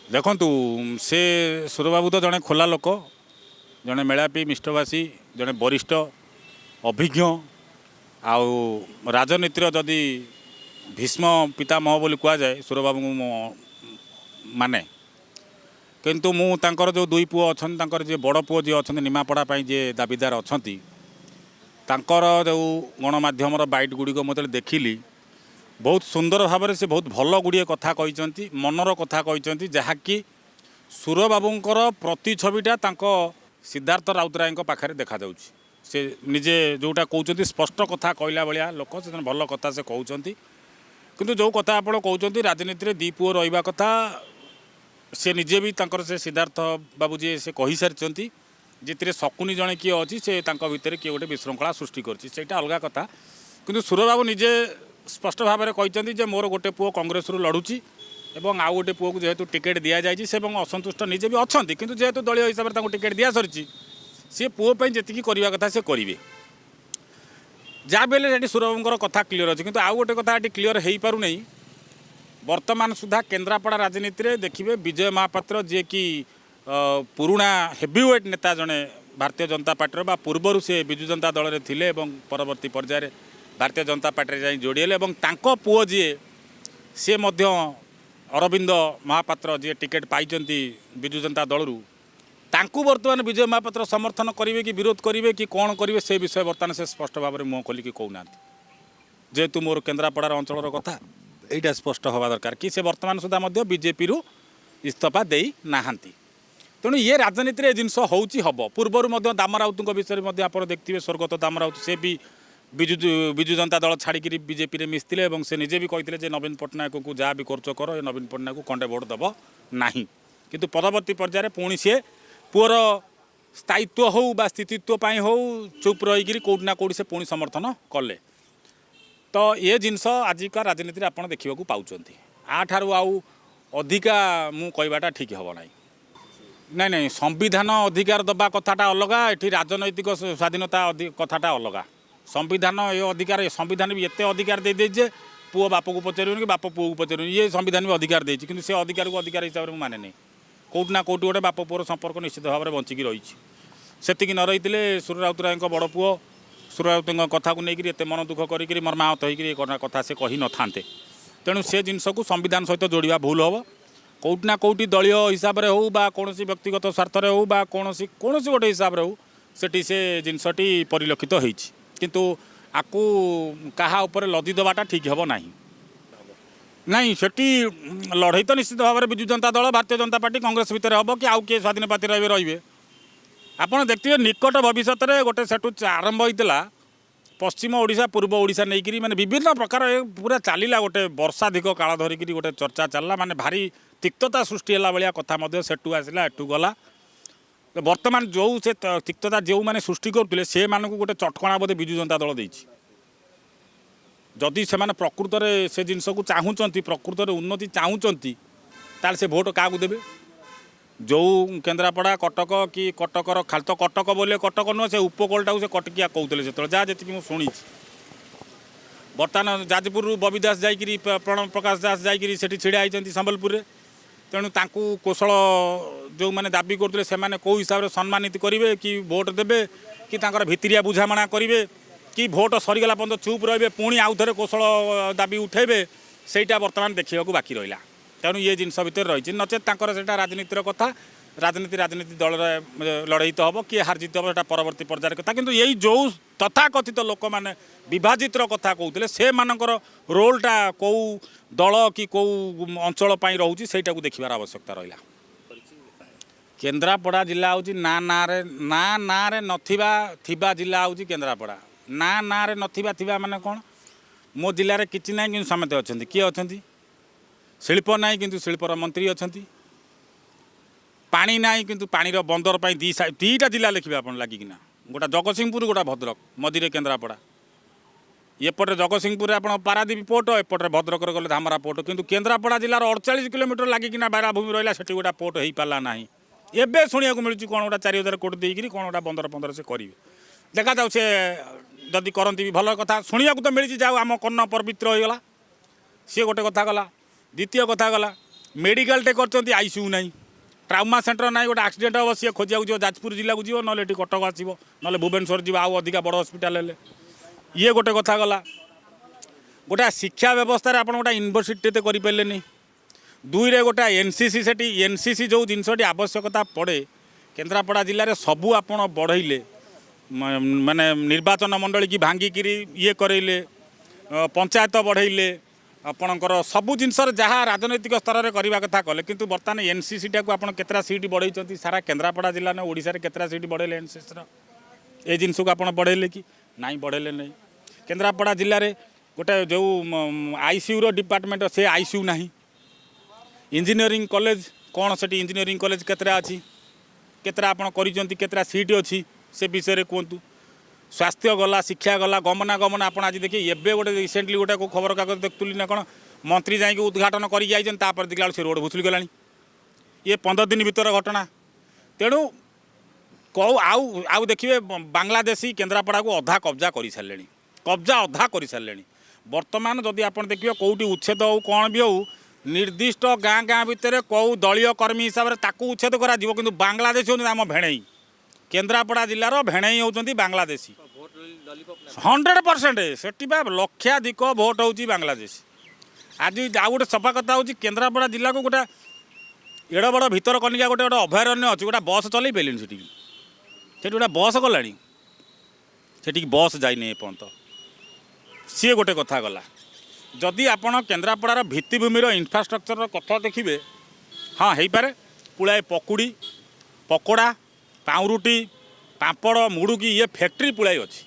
ଦେଖନ୍ତୁ, ସେ ସୁରବାବୁ ତ ଜଣେ ଖୋଲା ଲୋକ, ଜଣେ ମେଳାପି ମିଷ୍ଟଭାଷୀ, ଜଣେ ବରିଷ୍ଠ ଅଭିଜ୍ଞ, ଆଉ ରାଜନୀତିର ଯଦି ଭୀଷ୍ମ ପିତାମହ ବୋଲି କୁହାଯାଏ ସୁରବାବୁଙ୍କୁ ମୁଁ ମାନେ। କିନ୍ତୁ ମୁଁ ତାଙ୍କର ଯେଉଁ ଦୁଇ ପୁଅ ଅଛନ୍ତି, ତାଙ୍କର ଯିଏ ବଡ଼ ପୁଅ ଯିଏ ଅଛନ୍ତି, ନିମାପଡ଼ା ପାଇଁ ଯିଏ ଦାବିଦାର ଅଛନ୍ତି, ତାଙ୍କର ଯେଉଁ ଗଣମାଧ୍ୟମର ବାଇଟ୍ ଗୁଡ଼ିକ ମୁଁ ଯେତେବେଳେ ଦେଖିଲି, ବହୁତ ସୁନ୍ଦର ଭାବରେ ସେ ବହୁତ ଭଲ ଗୁଡ଼ିଏ କଥା କହିଛନ୍ତି, ମନର କଥା କହିଛନ୍ତି, ଯାହାକି ସୁରବାବୁଙ୍କର ପ୍ରତିଛବିଟା ତାଙ୍କ ସିଦ୍ଧାର୍ଥ ରାଉତରାୟଙ୍କ ପାଖରେ ଦେଖାଯାଉଛି। ସେ ନିଜେ ଯେଉଁଟା କହୁଛନ୍ତି, ସ୍ପଷ୍ଟ କଥା କହିଲା ଭଳିଆ ଲୋକ ସେ, ଭଲ କଥା ସେ କହୁଛନ୍ତି। କିନ୍ତୁ ଯେଉଁ କଥା ଆପଣ କହୁଛନ୍ତି, ରାଜନୀତିରେ ଦୁଇ ପୁଅ ରହିବା କଥା, ସେ ନିଜେ ବି ତାଙ୍କର ସେ ସିଦ୍ଧାର୍ଥ ବାବୁ ଯିଏ, ସେ କହିସାରିଛନ୍ତି, ଯେଥିରେ ଶକୁନି ଜଣେ କିଏ ଅଛି, ସେ ତାଙ୍କ ଭିତରେ କିଏ ଗୋଟେ ବିଶୃଙ୍ଖଳା ସୃଷ୍ଟି କରିଛି, ସେଇଟା ଅଲଗା କଥା। କିନ୍ତୁ ସୁରବାବୁ ନିଜେ ସ୍ପଷ୍ଟ ଭାବରେ କହିଛନ୍ତି ଯେ ମୋର ଗୋଟେ ପୁଅ କଂଗ୍ରେସରୁ ଲଢ଼ୁଛି ଏବଂ ଆଉ ଗୋଟେ ପୁଅକୁ ଯେହେତୁ ଟିକେଟ୍ ଦିଆଯାଇଛି, ସେ ଏବଂ ଅସନ୍ତୁଷ୍ଟ ନିଜେ ବି ଅଛନ୍ତି, କିନ୍ତୁ ଯେହେତୁ ଦଳୀୟ ହିସାବରେ ତାଙ୍କୁ ଟିକେଟ୍ ଦିଆସରିଛି, ସିଏ ପୁଅ ପାଇଁ ଯେତିକି କରିବା କଥା ସେ କରିବେ। ଯାହା ବି ହେଲେ ସେଠି ସୁରବାବୁଙ୍କର କଥା କ୍ଲିଅର୍ ଅଛି। କିନ୍ତୁ ଆଉ ଗୋଟେ କଥା ଏଠି କ୍ଲିଅର୍ ହେଇପାରୁନାହିଁ। ବର୍ତ୍ତମାନ ସୁଦ୍ଧା କେନ୍ଦ୍ରାପଡ଼ା ରାଜନୀତିରେ ଦେଖିବେ, ବିଜୟ ମହାପାତ୍ର ଯିଏକି ପୁରୁଣା ହେଭିୱେଟ୍ ନେତା ଜଣେ ଭାରତୀୟ ଜନତା ପାର୍ଟିର, ବା ପୂର୍ବରୁ ସେ ବିଜୁ ଜନତା ଦଳରେ ଥିଲେ ଏବଂ ପରବର୍ତ୍ତୀ ପର୍ଯ୍ୟାୟରେ ଭାରତୀୟ ଜନତା ପାର୍ଟିରେ ଯାଇ ଯୋଡ଼ି ହେଲେ, ଏବଂ ତାଙ୍କ ପୁଅ ଯିଏ, ସିଏ ମଧ୍ୟ ଅରବିନ୍ଦ ମହାପାତ୍ର ଯିଏ ଟିକେଟ୍ ପାଇଛନ୍ତି ବିଜୁ ଜନତା ଦଳରୁ, ତାଙ୍କୁ ବର୍ତ୍ତମାନ ବିଜୟ ମହାପାତ୍ର ସମର୍ଥନ କରିବେ କି ବିରୋଧ କରିବେ କି କ'ଣ କରିବେ, ସେ ବିଷୟ ବର୍ତ୍ତମାନ ସେ ସ୍ପଷ୍ଟ ଭାବରେ ମୁହଁ ଖୋଲିକି କହୁନାହାନ୍ତି। ଯେହେତୁ ମୋର କେନ୍ଦ୍ରାପଡ଼ାର ଅଞ୍ଚଳର କଥା, ଏଇଟା ସ୍ପଷ୍ଟ ହେବା ଦରକାର କି ସେ ବର୍ତ୍ତମାନ ସୁଦ୍ଧା ମଧ୍ୟ ବିଜେପିରୁ ଇସ୍ତଫା ଦେଇ ନାହାନ୍ତି। ତେଣୁ ଇଏ ରାଜନୀତିରେ ଏ ଜିନିଷ ହେଉଛି, ହେବ। ପୂର୍ବରୁ ମଧ୍ୟ ଦାମ ରାଉତଙ୍କ ବିଷୟରେ ମଧ୍ୟ ଆପଣ ଦେଖିଥିବେ, ସ୍ୱର୍ଗତ ଦାମ ରାଉତ, ସେ ବି ବିଜୁ ବିଜୁ ଜନତା ଦଳ ଛାଡ଼ିକିରି ବିଜେପିରେ ମିଶିଥିଲେ ଏବଂ ସେ ନିଜେ ବି କହିଥିଲେ ଯେ ନବୀନ ପଟ୍ଟନାୟକଙ୍କୁ ଯାହା ବି କରୁଛ କର, ଏ ନବୀନ ପଟ୍ଟନାୟକକୁ ଖଣ୍ଡେ ଭୋଟ ଦେବ ନାହିଁ। କିନ୍ତୁ ପରବର୍ତ୍ତୀ ପର୍ଯ୍ୟାୟରେ ପୁଣି ସିଏ ପୁଅର ସ୍ଥାୟିତ୍ୱ ହେଉ ବା ସ୍ଥିତିତ୍ୱ ପାଇଁ ହେଉ, ଚୁପ୍ ରହିକିରି କେଉଁଠି ନା କେଉଁଠି ସେ ପୁଣି ସମର୍ଥନ କଲେ। ତ ଏ ଜିନିଷ ଆଜିକା ରାଜନୀତିରେ ଆପଣ ଦେଖିବାକୁ ପାଉଛନ୍ତି। ୟାଠାରୁ ଆଉ ଅଧିକା ମୁଁ କହିବାଟା ଠିକ୍ ହେବ ନାହିଁ। ନାଇଁ ନାଇଁ, ସମ୍ବିଧାନ ଅଧିକାର ଦେବା କଥାଟା ଅଲଗା, ଏଠି ରାଜନୈତିକ ସ୍ୱାଧୀନତା କଥାଟା ଅଲଗା। ସମ୍ବିଧାନ ଏ ଅଧିକାର, ଏ ସମ୍ବିଧାନ ବି ଏତେ ଅଧିକାର ଦେଇଦେଇଛି ଯେ ପୁଅ ବାପକୁ ପଚାରିବନି କି ବାପ ପୁଅକୁ ପଚାରିବନି। ଇଏ ସମ୍ବିଧାନ ବି ଅଧିକାର ଦେଇଛି, କିନ୍ତୁ ସେ ଅଧିକାରକୁ ଅଧିକାର ହିସାବରେ ମୁଁ ମାନେନି। କେଉଁଠି ନା କେଉଁଠି ଗୋଟେ ବାପ ପୁଅର ସମ୍ପର୍କ ନିଶ୍ଚିତ ଭାବରେ ବଞ୍ଚିକି ରହିଛି। ସେତିକି ନ ରହିଥିଲେ ସୁର ରାଉତରାୟଙ୍କ ବଡ଼ ପୁଅ ସୁର ରାଉତଙ୍କ କଥାକୁ ନେଇକରି ଏତେ ମନ ଦୁଃଖ କରିକିରି ମର୍ମାହତ ହେଇକିରି ଏ କଥା ସେ କହିନଥାନ୍ତେ। ତେଣୁ ସେ ଜିନିଷକୁ ସମ୍ବିଧାନ ସହିତ ଯୋଡ଼ିବା ଭୁଲ ହେବ। କେଉଁଠି ନା କେଉଁଠି ଦଳୀୟ ହିସାବରେ ହେଉ ବା କୌଣସି ବ୍ୟକ୍ତିଗତ ସ୍ୱାର୍ଥରେ ହେଉ ବା କୌଣସି କୌଣସି ଗୋଟେ ହିସାବରେ ହେଉ, ସେଠି ସେ ଜିନିଷଟି ପରିଲକ୍ଷିତ ହେଇଛି। କିନ୍ତୁ ଆକୁ କାହା ଉପରେ ଲଦି ଦେବାଟା ଠିକ୍ ହେବ ନାହିଁ। ନାଇଁ, ସେଠି ଲଢ଼େଇ ତ ନିଶ୍ଚିତ ଭାବରେ ବିଜୁ ଜନତା ଦଳ, ଭାରତୀୟ ଜନତା ପାର୍ଟି, କଂଗ୍ରେସ ଭିତରେ ହେବ କି ଆଉ କିଏ ସ୍ୱାଧୀନ ପ୍ରାର୍ଥୀ ରହିବେ ରହିବେ। ଆପଣ ଦେଖିଥିବେ, ନିକଟ ଭବିଷ୍ୟତରେ ଗୋଟେ ସେଠୁ ଆରମ୍ଭ ହେଇଥିଲା, ପଶ୍ଚିମ ଓଡ଼ିଶା ପୂର୍ବ ଓଡ଼ିଶା ନେଇକିରି ମାନେ ବିଭିନ୍ନ ପ୍ରକାର ଏ ପୁରା ଚାଲିଲା। ଗୋଟେ ବର୍ଷାଧିକ କାଳ ଧରିକିରି ଗୋଟେ ଚର୍ଚ୍ଚା ଚାଲିଲା, ମାନେ ଭାରି ତିକ୍ତତା ସୃଷ୍ଟି ହେଲା ଭଳିଆ କଥା ମଧ୍ୟ ସେଠୁ ଆସିଲା, ଏଠୁ ଗଲା। ତ ବର୍ତ୍ତମାନ ଯେଉଁ ସେ ତିକ୍ତତା ଯେଉଁମାନେ ସୃଷ୍ଟି କରୁଥିଲେ, ସେମାନଙ୍କୁ ଗୋଟେ ଚଟକଣା ବୋଧେ ବିଜୁ ଜନତା ଦଳ ଦେଇଛି। ଯଦି ସେମାନେ ପ୍ରକୃତରେ ସେ ଜିନିଷକୁ ଚାହୁଁଛନ୍ତି, ପ୍ରକୃତରେ ଉନ୍ନତି ଚାହୁଁଛନ୍ତି, ତାହେଲେ ସେ ଭୋଟ କାହାକୁ ଦେବେ? ଯେଉଁ କେନ୍ଦ୍ରାପଡ଼ା, କଟକ କି କଟକର, ଖାଲି ତ କଟକ ବୋଲେ କଟକ ନୁହଁ, ସେ ଉପକୂଳଟାକୁ ସେ କଟକିଆ କହୁଥିଲେ ସେତେବେଳେ, ଯାହା ଯେତିକି ମୁଁ ଶୁଣିଛି। ବର୍ତ୍ତମାନ ଯାଜପୁରରୁ ବବି ଦାସ ଯାଇକିରି, ପ୍ରଣବ ପ୍ରକାଶ ଦାସ ଯାଇକିରି ସେଠି ଛିଡ଼ା ହେଇଛନ୍ତି ସମ୍ବଲପୁରରେ। ତେଣୁ ତାଙ୍କୁ କୋଶଳ ଯେଉଁମାନେ ଦାବି କରୁଥିଲେ, ସେମାନେ କେଉଁ ହିସାବରେ ସମ୍ମାନିତ କରିବେ କି ଭୋଟ ଦେବେ କି ତାଙ୍କର ଭିତିରିଆ ବୁଝାମଣା କରିବେ କି ଭୋଟ ସରିଗଲା ପର୍ଯ୍ୟନ୍ତ ଚୁପ୍ ରହିବେ, ପୁଣି ଆଉ ଥରେ କୋଶଳ ଦାବି ଉଠେଇବେ, ସେଇଟା ବର୍ତ୍ତମାନ ଦେଖିବାକୁ ବାକି ରହିଲା। ତେଣୁ ଇଏ ଜିନିଷ ଭିତରେ ରହିଛି। ନଚେତ୍ ତାଙ୍କର ସେଇଟା ରାଜନୀତିର କଥା। ରାଜନୀତି ରାଜନୀତି ଦଳରେ ଲଢ଼େଇ ତ ହେବ, କିଏ ହାର ଜିତ ହେବ ସେଇଟା ପରବର୍ତ୍ତୀ ପର୍ଯ୍ୟାୟର କଥା। କିନ୍ତୁ ଏଇ ଯେଉଁ ତଥାକଥିତ ଲୋକମାନେ ବିଭାଜିତର କଥା କହୁଥିଲେ, ସେମାନଙ୍କର ରୋଲଟା କେଉଁ ଦଳ କି କେଉଁ ଅଞ୍ଚଳ ପାଇଁ ରହୁଛି, ସେଇଟାକୁ ଦେଖିବାର ଆବଶ୍ୟକତା ରହିଲା। କେନ୍ଦ୍ରାପଡ଼ା ଜିଲ୍ଲା ହେଉଛି ନା ନାଁରେ, ନା ନାଁରେ ନଥିବା ଥିବା ଜିଲ୍ଲା ହେଉଛି କେନ୍ଦ୍ରାପଡ଼ା। ନା ନାଁରେ ନଥିବା ଥିବା ମାନେ କ'ଣ? ମୋ ଜିଲ୍ଲାରେ କିଛି ନାହିଁ, କିନ୍ତୁ ସମସ୍ତେ ଅଛନ୍ତି। କିଏ ଅଛନ୍ତି? ଶିଳ୍ପ ନାହିଁ, କିନ୍ତୁ ଶିଳ୍ପର ମନ୍ତ୍ରୀ ଅଛନ୍ତି। ପାଣି ନାହିଁ, କିନ୍ତୁ ପାଣିର ବନ୍ଦର ପାଇଁ ଦୁଇଟା ଜିଲ୍ଲା ଲେଖିବେ ଆପଣ ଲାଗିକିନା, ଗୋଟା ଜଗତସିଂହପୁର, ଗୋଟା ଭଦ୍ରକ, ମଝିରେ କେନ୍ଦ୍ରାପଡ଼ା। ଏପଟେ ଜଗତସିଂହପୁରରେ ଆପଣ ପାରାଦୀପ ପୋର୍ଟ, ଏପଟରେ ଭଦ୍ରକରେ ଗଲେ ଧାମରା ପୋର୍ଟ। କିନ୍ତୁ କେନ୍ଦ୍ରାପଡ଼ା ଜିଲ୍ଲାର 48 କିଲୋମିଟର ଲାଗିକିନା ବେଳାଭୂମି ରହିଲା, ସେଠି ଗୋଟା ପୋର୍ଟ ହେଇପାରିଲା ନାହିଁ। ଏବେ ଶୁଣିବାକୁ ମିଳୁଛି କ'ଣ ଗୋଟା 4000 କୋଟି ଦେଇକିରି କ'ଣ ଗୋଟା ବନ୍ଦର ପନ୍ଦର ସେ କରିବେ। ଦେଖାଯାଉ, ସେ ଯଦି କରନ୍ତି ବି ଭଲ କଥା। ଶୁଣିବାକୁ ତ ମିଳିଛି, ଯାଉ ଆମ କର୍ଣ୍ଣ ପବିତ୍ର ହୋଇଗଲା। ସିଏ ଗୋଟେ କଥା ଗଲା। ଦ୍ୱିତୀୟ କଥା ଗଲା, ମେଡ଼ିକାଲଟେ କରିଛନ୍ତି, ଆଇସିୟୁ ନାହିଁ, ଟ୍ରାଉମା ସେଣ୍ଟର ନାହିଁ। ଗୋଟେ ଆକ୍ସିଡେଣ୍ଟ ହେବ, ସିଏ ଖୋଜିବାକୁ ଯିବ, ଯାଜପୁର ଜିଲ୍ଲାକୁ ଯିବ, ନହେଲେ ଏଠି କଟକ ଆସିବ, ନହେଲେ ଭୁବନେଶ୍ୱର ଯିବ, ଆଉ ଅଧିକା ବଡ଼ ହସ୍ପିଟାଲ ହେଲେ। ଇଏ ଗୋଟେ କଥା ଗଲା। ଗୋଟେ ଶିକ୍ଷା ବ୍ୟବସ୍ଥାରେ ଆପଣ ଗୋଟେ ୟୁନିଭର୍ସିଟି ଏତେ କରିପାରିଲେନି। ଦୁଇରେ ଗୋଟେ ଏନ୍ ସି ସି, ସେଠି ଏନ୍ ସି ସି ଯେଉଁ ଜିନିଷଟି ଆବଶ୍ୟକତା ପଡ଼େ କେନ୍ଦ୍ରାପଡ଼ା ଜିଲ୍ଲାରେ, ସବୁ ଆପଣ ବଢ଼େଇଲେ, ମାନେ ନିର୍ବାଚନ ମଣ୍ଡଳୀକି ଭାଙ୍ଗିକିରି ଇଏ କରେଇଲେ, ପଞ୍ଚାୟତ ବଢ଼େଇଲେ, ଆପଣଙ୍କର ସବୁ ଜିନିଷରେ ଯାହା ରାଜନୈତିକ ସ୍ତରରେ କରିବା କଥା କଲେ। କିନ୍ତୁ ବର୍ତ୍ତମାନ ଏନ୍ ସି ସିଟାକୁ ଆପଣ କେତେଟା ସିଟ୍ ବଢ଼େଇଛନ୍ତି? ସାରା କେନ୍ଦ୍ରାପଡ଼ା ଜିଲ୍ଲା ନା ଓଡ଼ିଶାରେ କେତେଟା ସିଟ୍ ବଢ଼େଇଲେ ଏନ୍ ସି ସିର? ଏ ଜିନିଷକୁ ଆପଣ ବଢ଼େଇଲେ କି ନାଇଁ? ବଢ଼େଇଲେ ନାହିଁ। କେନ୍ଦ୍ରାପଡ଼ା ଜିଲ୍ଲାରେ ଗୋଟେ ଯେଉଁ ଆଇସିୟୁର ଡିପାର୍ଟମେଣ୍ଟ, ସେ ଆଇସିୟୁ ନାହିଁ। ଇଞ୍ଜିନିୟରିଂ କଲେଜ କ'ଣ ସେଠି? ଇଞ୍ଜିନିୟରିଂ କଲେଜ କେତେଟା ଅଛି? କେତେଟା ଆପଣ କରିଛନ୍ତି? କେତେଟା ସିଟ୍ ଅଛି, ସେ ବିଷୟରେ କୁହନ୍ତୁ। ସ୍ୱାସ୍ଥ୍ୟ ଗଲା, ଶିକ୍ଷା ଗଲା, ଗମନାଗମନ ଆପଣ ଆଜି ଦେଖିବେ, ଏବେ ଗୋଟେ ରିସେଣ୍ଟଲି ଗୋଟେ କେଉଁ ଖବରକାଗଜ ଦେଖୁଥିଲି ନା କ'ଣ, ମନ୍ତ୍ରୀ ଯାଇକି ଉଦ୍ଘାଟନ କରିକି ଯାଇଛନ୍ତି, ତାପରେ ଦେଖିଲା ବେଳକୁ ସେ ରୋଡ଼ ଭୁଷୁଡ଼ି ଗଲାଣି। ଇଏ 15 ଦିନ ଭିତର ଘଟଣା। ତେଣୁ କେଉଁ ଆଉ ଆଉ ଦେଖିବେ, ବାଂଲାଦେଶୀ କେନ୍ଦ୍ରାପଡ଼ାକୁ ଅଧା କବ୍ଜା କରିସାରିଲେଣି, କବ୍ଜା ଅଧା କରିସାରିଲେଣି। ବର୍ତ୍ତମାନ ଯଦି ଆପଣ ଦେଖିବେ, କେଉଁଠି ଉଚ୍ଛେଦ ହେଉ, କ'ଣ ବି ହେଉ, ନିର୍ଦ୍ଦିଷ୍ଟ ଗାଁ ଗାଁ ଭିତରେ କେଉଁ ଦଳୀୟ କର୍ମୀ ହିସାବରେ ତାକୁ ଉଚ୍ଛେଦ କରାଯିବ। କିନ୍ତୁ ବାଂଲାଦେଶୀ ହେଉଛନ୍ତି ଆମ ଭେଣେଇ। କେନ୍ଦ୍ରାପଡ଼ା ଜିଲ୍ଲାର ଭେଣେଇ ହେଉଛନ୍ତି ବାଂଲାଦେଶୀ। 100%। ସେଠି ବା ଲକ୍ଷାଧିକ ଭୋଟ ହେଉଛି ବାଂଲାଦେଶୀ। ଆଜି ଆଉ ଗୋଟେ ସଫା କଥା ହେଉଛି, କେନ୍ଦ୍ରାପଡ଼ା ଜିଲ୍ଲାକୁ ଗୋଟେ ଏଡ଼େ ବଡ଼ ଭିତରକନିକା ଗୋଟେ ଗୋଟେ ଅଭୟାରଣ୍ୟ ଅଛି, ଗୋଟେ ବସ୍ ଚଲେଇ ପାରିଲେନି ସେଠିକି। ସେଠି ଗୋଟେ ବସ୍ ଗଲାଣି? ସେଠିକି ବସ୍ ଯାଇନି ଏପର୍ଯ୍ୟନ୍ତ। ସିଏ ଗୋଟେ କଥା ଗଲା। ଯଦି ଆପଣ କେନ୍ଦ୍ରାପଡ଼ାର ଭିତ୍ତିଭୂମିର ଇନଫ୍ରାଷ୍ଟ୍ରକ୍ଚରର କଥା ଦେଖିବେ, ହଁ ହେଇପାରେ, ପୁଳାଏ ପକୁଡ଼ି, ପକୋଡ଼ା, ପାଉଁରୁଟି, ପାମ୍ପଡ଼, ମୁଡ଼ୁକି, ଇଏ ଫ୍ୟାକ୍ଟ୍ରି ପୁଳାଏ ଅଛି।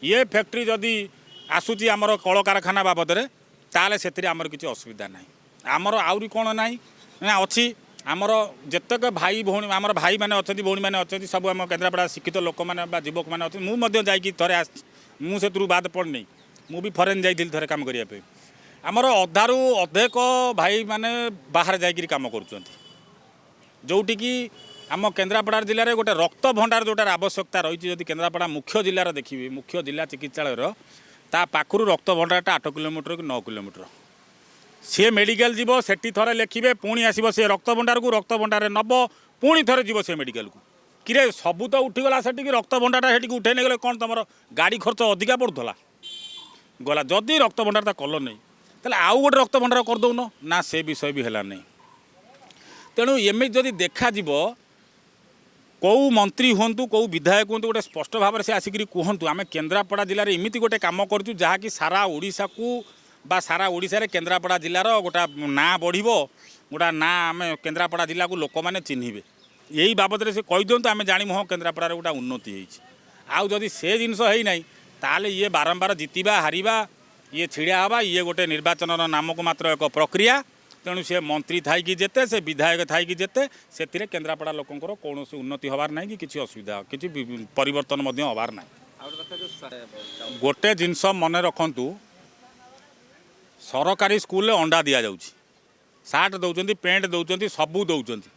ଇଏ ଫ୍ୟାକ୍ଟ୍ରି ଯଦି ଆସୁଛି ଆମର କଳକାରଖାନା ବାବଦରେ, ତାହେଲେ ସେଥିରେ ଆମର କିଛି ଅସୁବିଧା ନାହିଁ। ଆମର ଆହୁରି କ'ଣ ନାହିଁ ନା ଅଛି? ଆମର ଯେତେକ ଭାଇ ଭଉଣୀ, ଆମର ଭାଇମାନେ ଅଛନ୍ତି, ଭଉଣୀମାନେ ଅଛନ୍ତି, ସବୁ ଆମ କେନ୍ଦ୍ରାପଡ଼ା ଶିକ୍ଷିତ ଲୋକମାନେ ବା ଯୁବକମାନେ ଅଛନ୍ତି। ମୁଁ ମଧ୍ୟ ଯାଇକି ଥରେ ଆସିଛି, ମୁଁ ସେଥିରୁ ବାଦ ପଡ଼ିନି। ମୁଁ ବି ଫରେନ୍ ଯାଇଥିଲି ଥରେ କାମ କରିବା ପାଇଁ। ଆମର ଅଧାରୁ ଅଧିକ ଭାଇମାନେ ବାହାରେ ଯାଇକିରି କାମ କରୁଛନ୍ତି। ଯେଉଁଠିକି ଆମ କେନ୍ଦ୍ରାପଡ଼ା ଜିଲ୍ଲାରେ ଗୋଟେ ରକ୍ତ ଭଣ୍ଡାର ଯେଉଁଟାର ଆବଶ୍ୟକତା ରହିଛି, ଯଦି କେନ୍ଦ୍ରାପଡ଼ା ମୁଖ୍ୟ ଜିଲ୍ଲାର ଦେଖିବେ, ମୁଖ୍ୟ ଜିଲ୍ଲା ଚିକିତ୍ସାଳୟର ତା ପାଖରୁ ରକ୍ତ ଭଣ୍ଡାରଟା 8 କିଲୋମିଟର କି 9 କିଲୋମିଟର। ସିଏ ମେଡ଼ିକାଲ ଯିବ, ସେଠି ଥରେ ଲେଖିବେ, ପୁଣି ଆସିବ ସେ ରକ୍ତ ଭଣ୍ଡାରକୁ, ରକ୍ତ ଭଣ୍ଡାରରେ ନେବ, ପୁଣି ଥରେ ଯିବ ସେ ମେଡ଼ିକାଲକୁ। କିରେ, ସବୁ ତ ଉଠିଗଲା ସେଠିକି, ରକ୍ତ ଭଣ୍ଡାରଟା ସେଠିକି ଉଠେଇ ନେଇଗଲେ, କ'ଣ ତୁମର ଗାଡ଼ି ଖର୍ଚ୍ଚ ଅଧିକା ପଡ଼ୁଥିଲା? ଗଲା। ଯଦି ରକ୍ତ ଭଣ୍ଡାରଟା କଲ ନାହିଁ, ତାହେଲେ ଆଉ ଗୋଟେ ରକ୍ତ ଭଣ୍ଡାର କରିଦେଉନ ନା? ସେ ବିଷୟ ବି ହେଲା ନାହିଁ। ତେଣୁ ଏମିତି ଯଦି ଦେଖାଯିବ, କେଉଁ ମନ୍ତ୍ରୀ ହୁଅନ୍ତୁ, କେଉଁ ବିଧାୟକ ହୁଅନ୍ତୁ, ଗୋଟେ ସ୍ପଷ୍ଟ ଭାବରେ ସେ ଆସିକିରି କୁହନ୍ତୁ, ଆମେ କେନ୍ଦ୍ରାପଡ଼ା ଜିଲ୍ଲାରେ ଏମିତି ଗୋଟେ କାମ କରୁଛୁ ଯାହାକି ସାରା ଓଡ଼ିଶାକୁ ବା ସାରା ଓଡ଼ିଶାରେ କେନ୍ଦ୍ରାପଡ଼ା ଜିଲ୍ଲାର ଗୋଟା ନାଁ ବଢ଼ିବ, ଗୋଟା ନାଁ, ଆମେ କେନ୍ଦ୍ରାପଡ଼ା ଜିଲ୍ଲାକୁ ଲୋକମାନେ ଚିହ୍ନିବେ। ଏଇ ବାବଦରେ ସେ କହିଦିଅନ୍ତୁ, ଆମେ ଜାଣିବୁ, ହଁ, କେନ୍ଦ୍ରାପଡ଼ାରେ ଗୋଟା ଉନ୍ନତି ହେଇଛି। ଆଉ ଯଦି ସେ ଜିନିଷ ହେଇନାହିଁ, ତାହେଲେ ଇଏ ବାରମ୍ବାର ଜିତିବା ହାରିବା, ଇଏ ଛିଡ଼ା ହେବା, ଇଏ ଗୋଟେ ନିର୍ବାଚନର ନାମକୁ ମାତ୍ର ଏକ ପ୍ରକ୍ରିୟା। ତେଣୁ ସେ ମନ୍ତ୍ରୀ ଥାଇକି ଯେତେ, ସେ ବିଧାୟକ ଥାଇକି ଯେତେ, ସେଥିରେ କେନ୍ଦ୍ରାପଡ଼ା ଲୋକଙ୍କର କୌଣସି ଉନ୍ନତି ହେବାର ନାହିଁ କି କିଛି ଅସୁବିଧା, କିଛି ପରିବର୍ତ୍ତନ ମଧ୍ୟ ହେବାର ନାହିଁ। ଆଉ ଗୋଟେ କଥା ଯେଉଁ ଗୋଟେ ଜିନିଷ ମନେ ରଖନ୍ତୁ, ସରକାରୀ ସ୍କୁଲରେ ଅଣ୍ଡା ଦିଆଯାଉଛି, ସାର୍ଟ ଦେଉଛନ୍ତି, ପ୍ୟାଣ୍ଟ ଦେଉଛନ୍ତି, ସବୁ ଦେଉଛନ୍ତି।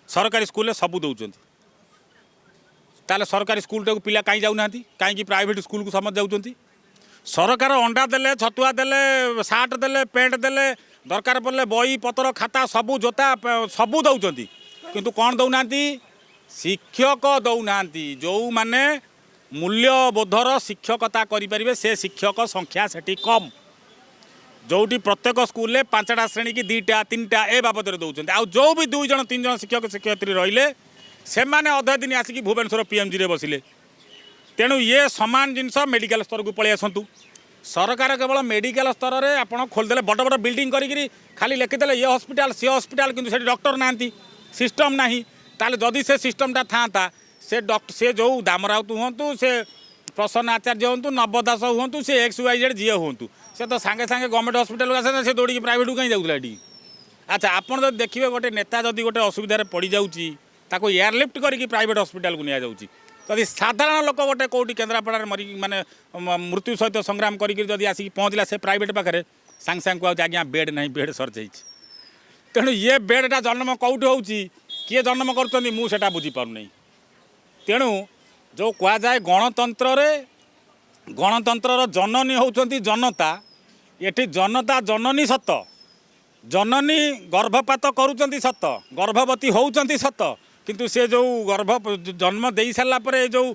ସରକାରୀ ସ୍କୁଲରେ ସବୁ ଦେଉଛନ୍ତି। ତାହେଲେ ସରକାରୀ ସ୍କୁଲଟାକୁ ପିଲା କାହିଁ ଯାଉନାହାନ୍ତି? କାହିଁକି ପ୍ରାଇଭେଟ୍ ସ୍କୁଲକୁ ସମସ୍ତେ ଯାଉଛନ୍ତି? ସରକାର ଅଣ୍ଡା ଦେଲେ, ଛତୁଆ ଦେଲେ, ସାର୍ଟ ଦେଲେ, ପ୍ୟାଣ୍ଟ ଦେଲେ, ଦରକାର ପଡ଼ିଲେ ବହି ପତ୍ର, ଖାତା ସବୁ, ଜୋତା ସବୁ ଦେଉଛନ୍ତି। କିନ୍ତୁ କ'ଣ ଦେଉନାହାନ୍ତି? ଶିକ୍ଷକ ଦେଉନାହାନ୍ତି। ଯେଉଁମାନେ ମୂଲ୍ୟବୋଧର ଶିକ୍ଷକତା କରିପାରିବେ, ସେ ଶିକ୍ଷକ ସଂଖ୍ୟା ସେଠି କମ୍। ଯେଉଁଠି ପ୍ରତ୍ୟେକ ସ୍କୁଲରେ ପାଞ୍ଚଟା ଶ୍ରେଣୀକି ଦୁଇଟା ତିନିଟା ଏ ବାବଦରେ ଦେଉଛନ୍ତି। ଆଉ ଯେଉଁ ବି ଦୁଇ ଜଣ ତିନି ଜଣ ଶିକ୍ଷକ ଶିକ୍ଷୟିତ୍ରୀ ରହିଲେ, ସେମାନେ ଅଧା ଦିନ ଆସିକି ଭୁବନେଶ୍ୱର ପିଏମ୍ଜିରେ ବସିଲେ। ତେଣୁ ଇଏ ସମାନ ଜିନିଷ ମେଡ଼ିକାଲ ସ୍ତରକୁ ପଳେଇ ଆସନ୍ତୁ। ସରକାର କେବଳ ମେଡ଼ିକାଲ ସ୍ତରରେ ଆପଣ ଖୋଲିଦେଲେ, ବଡ଼ ବଡ଼ ବିଲ୍ଡିଂ କରିକିରି ଖାଲି ଲେଖିଦେଲେ ଇଏ ହସ୍ପିଟାଲ, ସିଏ ହସ୍ପିଟାଲ, କିନ୍ତୁ ସେଠି ଡକ୍ଟର ନାହାନ୍ତି, ସିଷ୍ଟମ୍ ନାହିଁ। ତାହେଲେ ଯଦି ସେ ସିଷ୍ଟମଟା ଥାନ୍ତା, ସେ ଡକ୍ଟର, ସେ ଯେଉଁ ଦାମ ରାଉତ ହୁଅନ୍ତୁ, ସେ ପ୍ରସନ୍ନ ଆଚାର୍ଯ୍ୟ ହୁଅନ୍ତୁ, ନବ ଦାସ ହୁଅନ୍ତୁ, ସେ ଏକ୍ସ ୱାଇ ଜେଡ଼୍ ଯିଏ ହୁଅନ୍ତୁ, ସେ ତ ସାଙ୍ଗେ ସାଙ୍ଗେ ଗଭର୍ଣ୍ଣମେଣ୍ଟ ହସ୍ପିଟାଲକୁ ଆସେ, ସେ ଦୌଡ଼ିକି ପ୍ରାଇଭେଟକୁ କାହିଁ ଯାଉଥିଲା ଏଠି? ଆଚ୍ଛା, ଆପଣ ଯଦି ଦେଖିବେ, ଗୋଟେ ନେତା ଯଦି ଗୋଟେ ଅସୁବିଧାରେ ପଡ଼ିଯାଉଛି, ତାକୁ ଏୟାରଲିଫ୍ଟ କରିକି ପ୍ରାଇଭେଟ୍ ହସ୍ପିଟାଲକୁ ନିଆଯାଉଛି। ଯଦି ସାଧାରଣ ଲୋକ ଗୋଟେ କେଉଁଠି କେନ୍ଦ୍ରାପଡ଼ାରେ ମରିକି, ମାନେ ମୃତ୍ୟୁ ସହିତ ସଂଗ୍ରାମ କରିକି ଯଦି ଆସିକି ପହଞ୍ଚିଲା ସେ ପ୍ରାଇଭେଟ୍ ପାଖରେ, ସାଙ୍ଗେ ସାଙ୍ଗେ କୁହାଯାଉଛି, ଆଜ୍ଞା ବେଡ଼୍ ନାହିଁ, ବେଡ଼୍ ସରିଯାଇଛି। ତେଣୁ ଇଏ ବେଡ଼୍ଟା ଜନ୍ମ କେଉଁଠି ହେଉଛି, କିଏ ଜନ୍ମ କରୁଛନ୍ତି, ମୁଁ ସେଇଟା ବୁଝିପାରୁନାହିଁ। ତେଣୁ ଯେଉଁ କୁହାଯାଏ ଗଣତନ୍ତ୍ରରେ ଗଣତନ୍ତ୍ରର ଜନନୀ ହେଉଛନ୍ତି ଜନତା, ଏଠି ଜନତା ଜନନୀ ସତ। ଜନନୀ ଗର୍ଭପାତ କରୁଛନ୍ତି ସତ, ଗର୍ଭବତୀ ହେଉଛନ୍ତି ସତ, କିନ୍ତୁ ସେ ଯେଉଁ ଗର୍ଭ ଜନ୍ମ ଦେଇ ସାରିଲା ପରେ ଯେଉଁ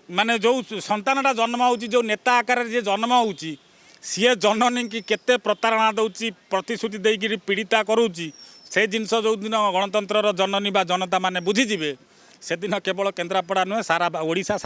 ମାନେ ଯେଉଁ ସନ୍ତାନଟା ଜନ୍ମ ହେଉଛି, ଯେଉଁ ନେତା ଆକାରରେ ଯିଏ ଜନ୍ମ ହେଉଛି, ସିଏ ଜନନୀକି କେତେ ପ୍ରତାରଣା ଦେଉଛି, ପ୍ରତିଶ୍ରୁତି ଦେଇକିରି ପୀଡ଼ିତା କରୁଛି। ସେ ଜିନିଷ ଯେଉଁଦିନ ଗଣତନ୍ତ୍ରର ଜନନୀ ବା ଜନତା ମାନେ ବୁଝିଯିବେ, ସେଦିନ କେବଳ କେନ୍ଦ୍ରାପଡ଼ା ନୁହେଁ, ସାରା ଓଡ଼ିଶା